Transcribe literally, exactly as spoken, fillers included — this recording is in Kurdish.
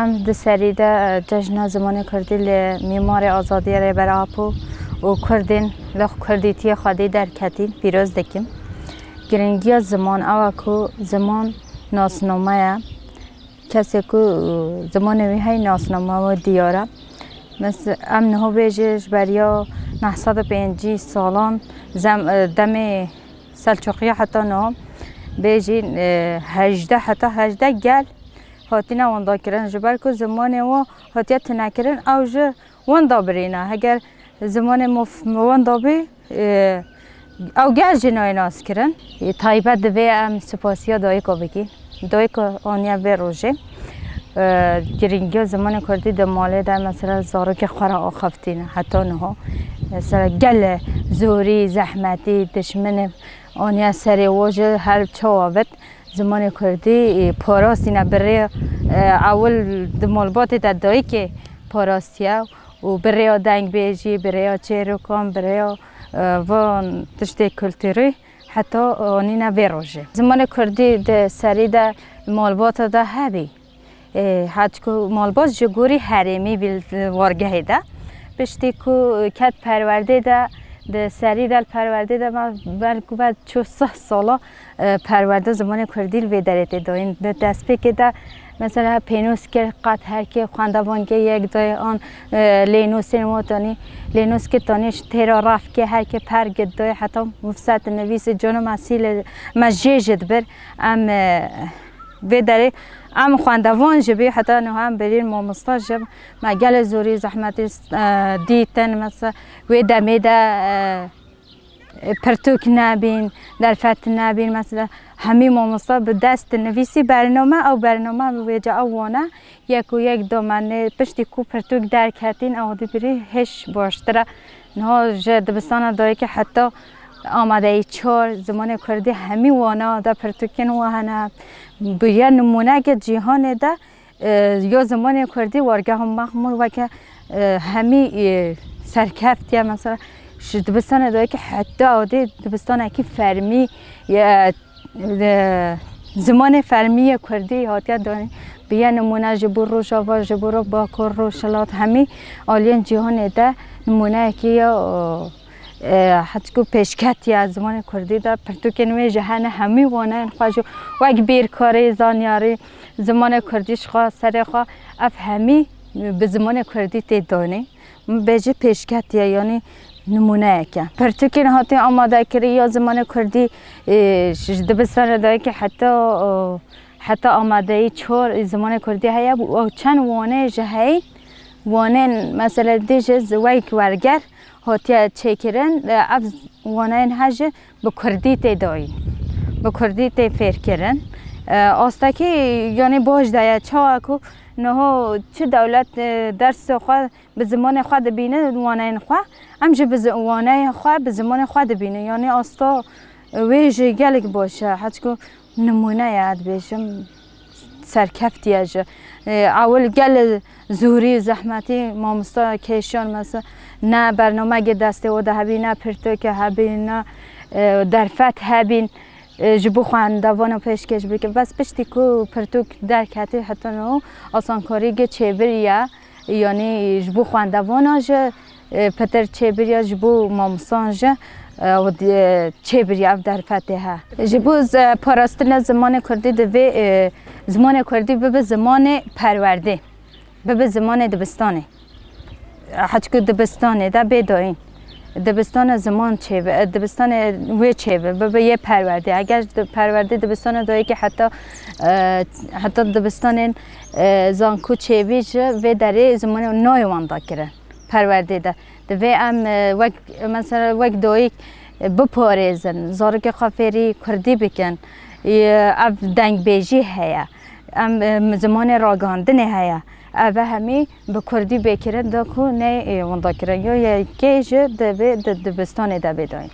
Em di serî de cejna zimanê kurdî li Mîmarê Azadiyê Rêber Apo û Kurdên li kurdîtiyê xwedî derketîn pîroz dikim. Giringiya ziman ew e ku ziman nasname ye. Kesê ku zimanê wî heye nasname wê diyar e. Mes-, em niha bêjî ji beriya neh sed û pêncî salan zem-, demê Selçûqiya heta niha bêjî, e, hejdeh, heta hejdeh gel hatine windakirin. Ji ber ku zimanê wan hatiye tunekirin, ew ji winda birîne. Heger zimanê maf winda bî, e, ew gel jî nayê naskirin. E, taybet divê em spasiya dayika bikîn. Dayika aniye vê rojê. E, giringiya zimanê kurdî di malê de mesela zarokê xwe re axaftîne heta niha. Mesela gele zorî, zehmetî, dişmenê aniye serê wan ji her çawa bit. Zimanê kurdî, e, parastîne bi rê, e, ewil di malbatê de dayikê parastiye û bi rêya dengbêjî, bi rêya çêrokan, bi rêya, e, van tiştê kulturî heta anîne vê rojê. Zimanê kurdî di serî de malbata de hebî. E, heçku malbat ji gorî herêmî bî li wargehê de. Piştî ku ket perwerdê de, di serî de li perwerdê de me belku ve çû sih sala, e, perwerde zimanê kurdî li vê derê tê dayîn. Di destpêkê de mesela pênûs kir qet herkê xwendevangê yek dayê an, e, lênûsên wan tanî, lênûskê tanî ji têra rafkê herkê per git dayê heta mufset nivîsê cano me sî li me jê ji dibir. Em, e, Vê derê em xwendevan jî bî, heta niha em birîn mamosta jî me gelê zorî zehmetî, e, dîtin. Mesela wê demê de, e, pirtûk nebîn, derfet nebîn. Mesela hemî mamosta bi dest dinivîsî bername, ew bername wêca ew wane yek û yek domenê piştî ku pirtûk derketîn, ew dibirî hêj baştir e. Niha ji dibistana dayikê heta amadeyî çar, zimanê kurdî hemî wana de pirtûkên wan hene. Bûye nimûneke cîhanê de, e, ya zimanê kurdî wargeha Mexmûr weke, e, hemî, e, serkeftiye. Mesela ji dibistana dayikê heta adê dibistanekî fermî ye. Li zimanê fermî yê kurdî hatiye danîn. Bûye nimûne ji bo Rojava, ji bo Bakur, Rojhilat, hemî aliyên cîhanê de nimûneyekî ya, e, heçku pêşketiye zimanê kurdî de. Pirtûkên wê jî hene, hemî waneyên xwe jî wek bîrkarî, zanyarî, zimanê kurdî ji xwe, serê xwe, ev hemî bi zimanê kurdî tê danîn. Min bêjî pêşketiye, yanî nimûneyek e. Pirtûkên hatiye amadekirî ya zimanê kurdî, e, ji dibistana dayikê heta, e, heta amadeyî çar zimanê kurdî heye. Ew çend wane jî heyî, wanên mesela dê ji zi-, wek werger hatiye çêkirin, e, ev waneyên he jî bi kurdî tê dayîn. Bi kurdî tê fêrkirin. E, astekî yanî baş de ye. Çawa ku niha çi dewlet, e, dersê xwe bi zimanê xwe dibîne waneyên xwe, em jî bi zi-, waneyên xwe bi zimanê xwe dibîne. Yanî asta wê jî gelek baş e. Heçku nimûne ye, ez dibêjim, serkeftiye jî. E, ewil gel zûrî, zehmetî, mamosta kêşan mesela ne bernameyê destê wan de hebî, ne pirtûke hebî, ne, e, derfet hebîn. E, ji bo xwendevana pêşkêş bike. Bes piştî ku pirtûk derketî heta niha asankarî ge çêbiriye, yanî ji bo xwendevana jî, e, pitir çêbiriye, ji bo mamostan jî, e, û di-, çêbiriye ev derfetê he. Ji bo z-, parastina zimanê kurdî divê, e, zimanê kurdî bibe zimanê perwerdê. Bibe zimanê dibistanê. Heçku dibistanê de bê dayîn. Dibistana ziman çêbe, dibistanê wê çêbe, bibe yê perwerdê. Eger di-, perwerdê dibistana dayikê heta, e, heta dibistanên, e, zanku çêbî ji vê derê zimanê nayê wenda kirin. Perwerdê de. Divê em, e, wek, mesela wek dayik, e, biparêzin, zarokê xwe fêrî kurdî bikin. E, ev dengbêjî heye. Em, e, zimanê ragihandinê heye. Ev hemî bi kurdî bê kirin, da ku neyê, e, winda kirin. Yo yekê jî divê di dibistanê de bê dayîn.